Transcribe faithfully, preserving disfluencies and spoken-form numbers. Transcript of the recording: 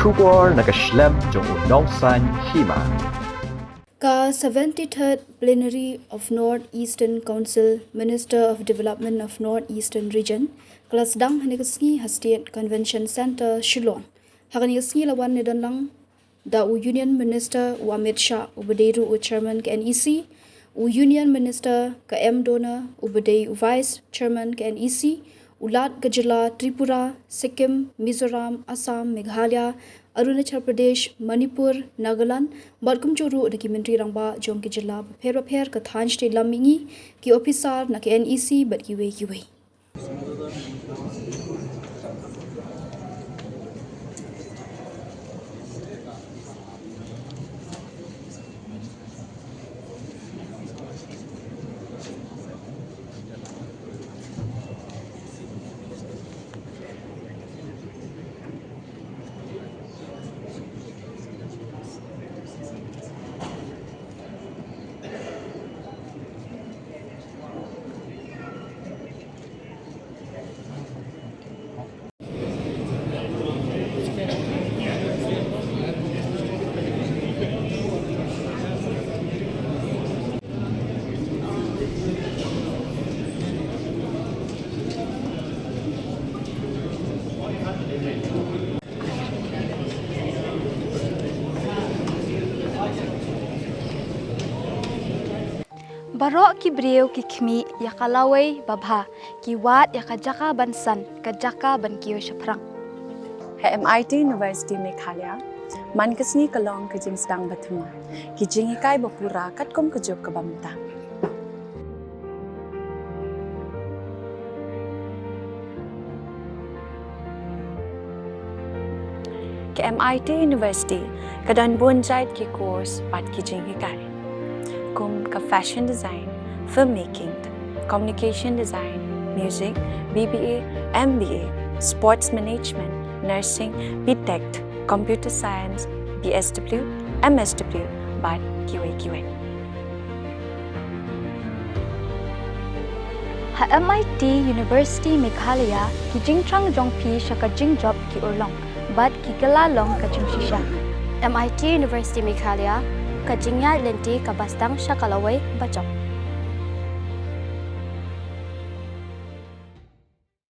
Khubor na ka shlem jong u nongsaiñ hima. Ka seventy-third Plenary of North Eastern Council, Minister of Development of North Eastern Region, ka la sdang hynne ka sngi ha State Convention Centre, Shillong. Ha kane ka sngi la wan ne don lang da u Union Minister u Amit Shah, uba dei ruh u Chairman ka N E C, u Union Minister ka M Dona, uba dei u Vice Chairman ka N E C, u Lat ka jylla Tripura, Sikkim, Mizoram, Assam, Meghalaya, Arunachal Pradesh, Manipur, Nagaland, bad kumjuh ruh da ki Myntri Rangbah jong ki jylla bapher bapher, ka thaiñ shatei lam mihngi, ki ophisar na ka N E C bad kiwei kiwei. Baroh ki briew ki khmih ïa ka lawei babha, ki wad ïa ka jaka ban san, ka jaka ban kiew shaphrang. Ha M I T University Meghalaya, man ka sngi ka long ka jingsdang bathymmai, ki jinghikai bapura katkum ka juk kaba mynta. Ka M I T University ka don bun jait ki course bad ki jinghikai, kum ka fashion design, filmmaking, communication design, music, B B A, M B A, sports management, nursing, B Tech, computer science, B S W, M S W, bad kiwei kiwei. Ha M I T University Meghalaya, ki jingthrang jong phi sha ka jingjop ki urlong bad ki kylla long ka jingshisha. M I T University Meghalaya, ka jingïaid lynti kaba sdang sha ka lawei bajop.